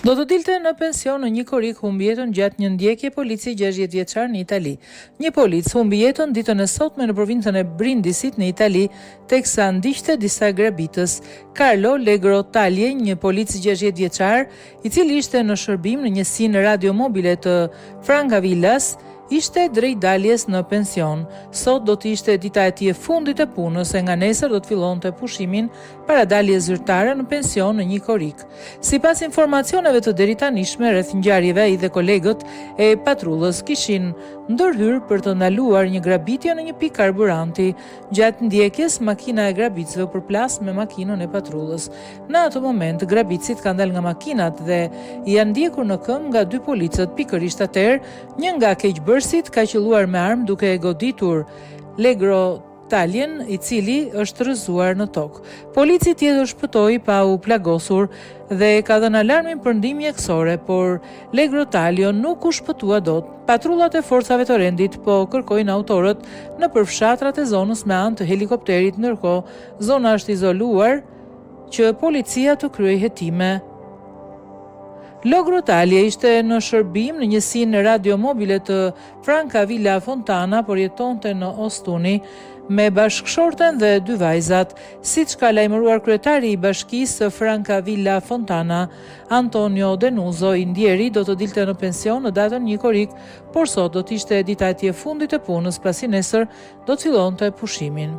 Do të dilte në pension në një korrik humbi jetën gjatë një ndjekje polici 60 vjeçar në Itali. Një polic humbi jetën ditën e sotme në provincën e Brindisit në Itali, teksa ndiqte disa grabitës. Carlo Legrottaglie, një polic 60 vjeçar, i cili ishte në shërbim në njësinë radiomobile të Francavillas, ishte drejt daljes në pension. Sot do të ishte dita e tij e fundit e punës e nga nesër do të fillonte pushimin para daljes zyrtare në pension në një korrik. Sipas informacioneve të deritanishme rreth ngjarjeve, ai dhe kolegët e patrullës kishin ndërhyrë për të ndaluar një grabitje në një pikë karburanti. Gjatë ndjekjes, makina e grabitësve u përplas me makinën e patrullës. Në atë moment, grabitësit kanë dalë nga makinat dhe janë ndjekur në këmbë nga dy policët. Pikërisht atëherë, një nga keqbërësit ka qëlluar me armë duke e goditur Legrottaglien, i cili është rrëzuar në tokë. Polici tjetër shpëtoi pa u plagosur dhe ka dhënë alarmin për ndihmë mjekësore, por Legrottaglie nuk u shpëtua dot. Patrullat e forcave të rendit po kërkojnë autorët nëpër fshatrat e zonës me anë të helikopterit, ndërkohë zona është izoluar që policia të kryejë hetime. Legrottaglie ishte në shërbim në njësinë radiomobile të Francavilla Fontana, por jetonte në Ostuni me bashkëshorten dhe dy vajzat, siç ka lajmëruar kryetari i bashkisë së Francavilla Fontana, Antonio Denuzzo, i ndjeri do të dilte në pension në datën një korrik, por sot do të ishte dita e tij e fundit e punës, pasi nesër do të fillonte pushimin.